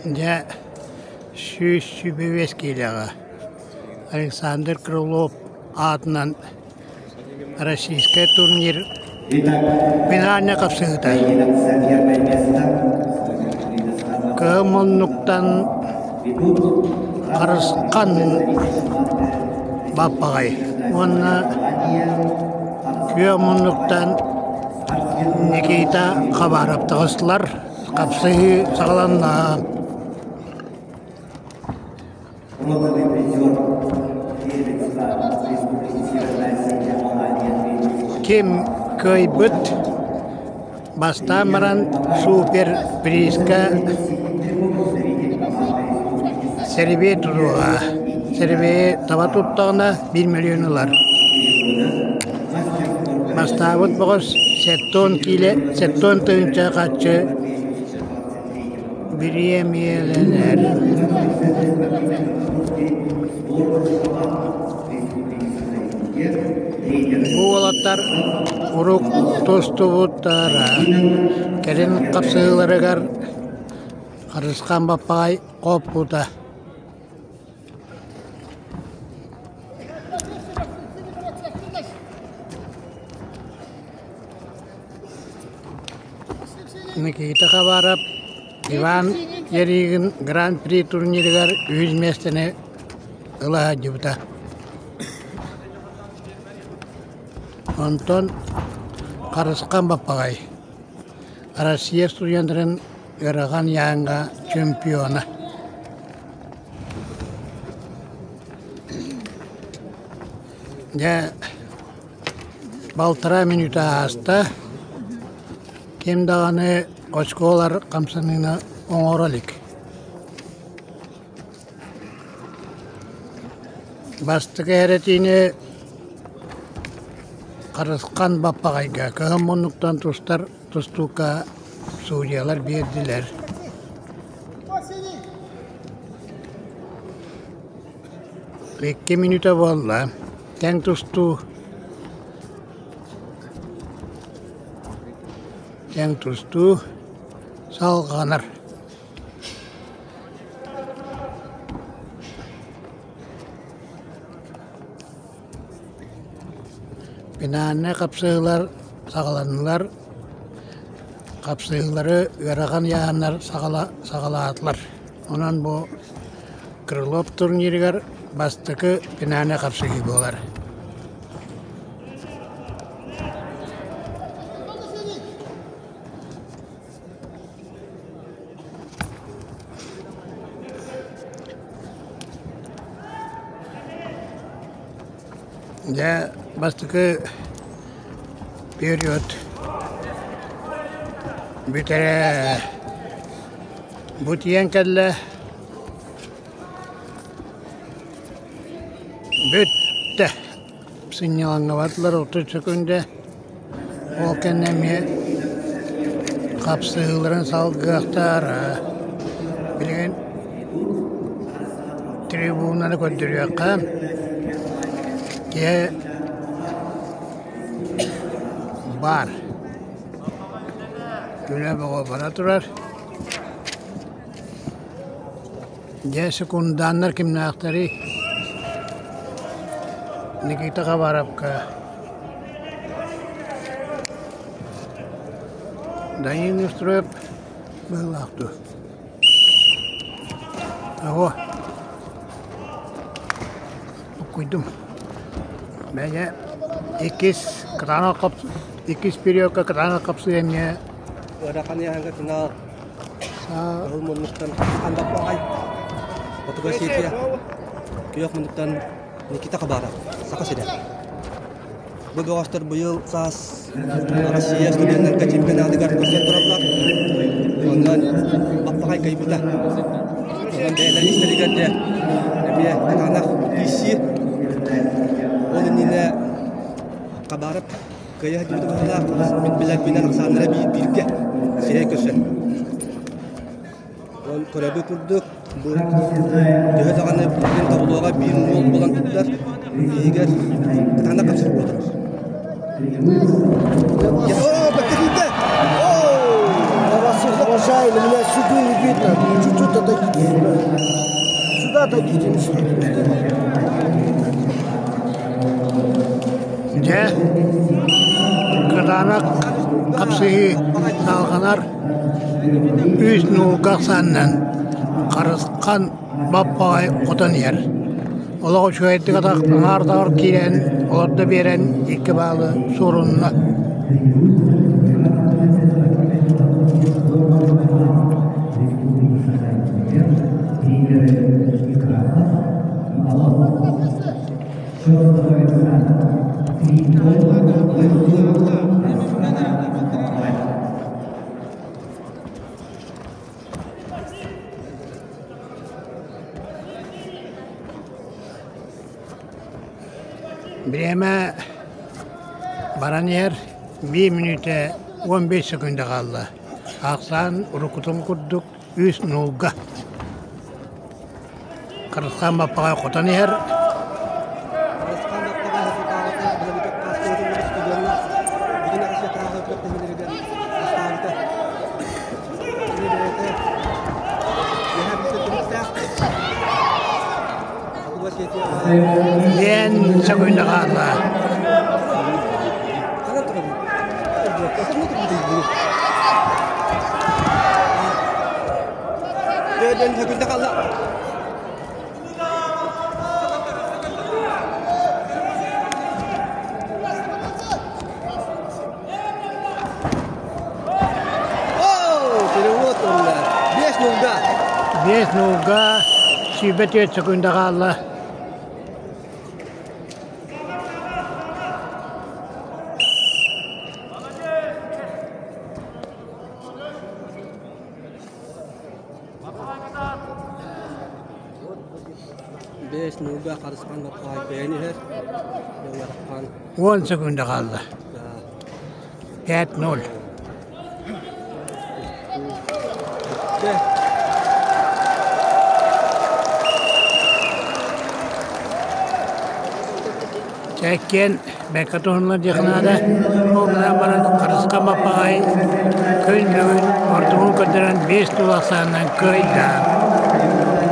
Дьэ, 125 киилэҕэ Александр Крылов аатынан российскай турнир финальнай хапсыһыыта. Кыһыл муннуктан Харысхан Баппаҕай уонна күөх муннуктан Никита Хабаров таҕыстылар. Хапсыһыы саҕаланна. Бронзовый призер первенства Республики Северная Осетия Алания Ким кыайбыт бастаан баран супер призка Сэрибиэ туруоҕа. Сэрибиэйи таба туттаҕына биир мөлүйүөн ылар. Бастаабыт бөҕөс 70 киилэ, 70 тыһыынча харчы бириэмийэлэнэр. Бу уолаттар урук тустубуттара. Кэлин хапсыһыыларыгар Харысхан Баппаҕай хоппута. Никита Хабаров Иван Ярыгин Гран-при турнирыгар үһүс миэстэни ыла сылдьыбыта. Онтон Харысхан Баппаҕай Россия студеннарын ыарахан ыйааһыҥҥа чемпиона. Дьэ, балтараа мүнүүтэ ааста, ким даҕаны очколар хамсаныыны оҥоро илик. Бастакы эрэтиини Харысхан Баппаҕайга кыһын муннуктан тустар тустуука судьуйалар биэрдилэр. Икки мүнүүтэ буолла. Тэҥ тустуу. Тэҥ тустуу салҕанар. Финальнай хапсыһыылар саҕаланнылар. Хапсыһыылары ыарахан ыйааһыннар саҕалаатылар. Онон бу Крылов турнирыгар бастакы финальнай хапсыһыы буолар. Дьэ, бастакы период бүтэрэ бу тиийэн кэллэ. Бүттэ. Сынньалаҥҥа бардылар 30 сөкүүндэ. Ол кэннэ эмиэ хапсыһыыларын салгыахтара. Билигин трибунаны көрдөрүөххэ. Киһи баар. Үлэ бөҕө бара турар. Дьэ, секунданнар кимнээхтэрий? Никита Хабаровка, Данил Неустроев быһыылаах дуо? Того буккуйдум. Бэйэ иккис кытаанах иккис периодка кытаанах хапсыы эмиэ Ыарахан ыйааһыҥҥа финал Кыһыл муннуктан Андаппаҕай, Хотугу Осетия, Күөх муннуктан Никита Хабаров, Саха сирэ. Бу бөҕөстөр быйыл саас Россия студеннарга чемпионатыгар көрсөн тураллар. Онон Баппаҕай кыайбыта. Онон бэйэлэрин истэригэр дьэ эмиэ кытаанах киирсии. Ол иннинэ Хабаров Кыайа сылдьыбыт быһыылаах, мин билэрбинэн ахсааннара биир-бииргэ сирэй көрсөн. Ол көрөбүт курдук, бу төһө даҕаны билигин таблоҕа биир уол буолан турдар, иһигэр кытаанах хапсар буолар. Оо, бэккэ киирдэ! Оо! Нечаянно, меня сюда не видно. Чуть-чуть отойдите сюда. Сюда отойдите, не стойте. Дьэ, кытаанах хапсыһыы салҕанар үс нуулга ахсаанынан Харысхан Баппаҕай хотон иһэр. Олох үчүгэйдик атах аҥаардагар киирэн, олордо биэрэн икки баалы суорунна. Бириэмэ баран иһэр, биир мүнүүтэ 15 секунда хаалла. Ахсаан уруккутун курдук үс нуулга. Харысхан Баппаҕай хотон иһэр. Харысхан Баппаҕай Хатылтааҕыта Былабытык хас стадионна Бүтүн Россиятааҕы күрэхтэһиилэригэр бастаабыта. Кини бэйэтэ үөһээ Бүлүүттэн төрүттээх. Хотугу Осетия Диэн сөҥүнэ хаалла. Ханан турабын? Дьэ, сөкүндэ хаалла. О, перевод онно. Биэс нулга. Биэс нулга 24 секунда хаалла. Биэс нулга Харысхан Баппаҕай бэйэн иһэр. Ыарахан. 10 секунда хаалла. 5-0. Дьэ. Чэккиэн бэккэ туһунна диэх наада. Ол гынан баран Харысхан Баппаҕай күн бүгүн ордугун көрдөрөн биэс тул ахсаанынан кыайда.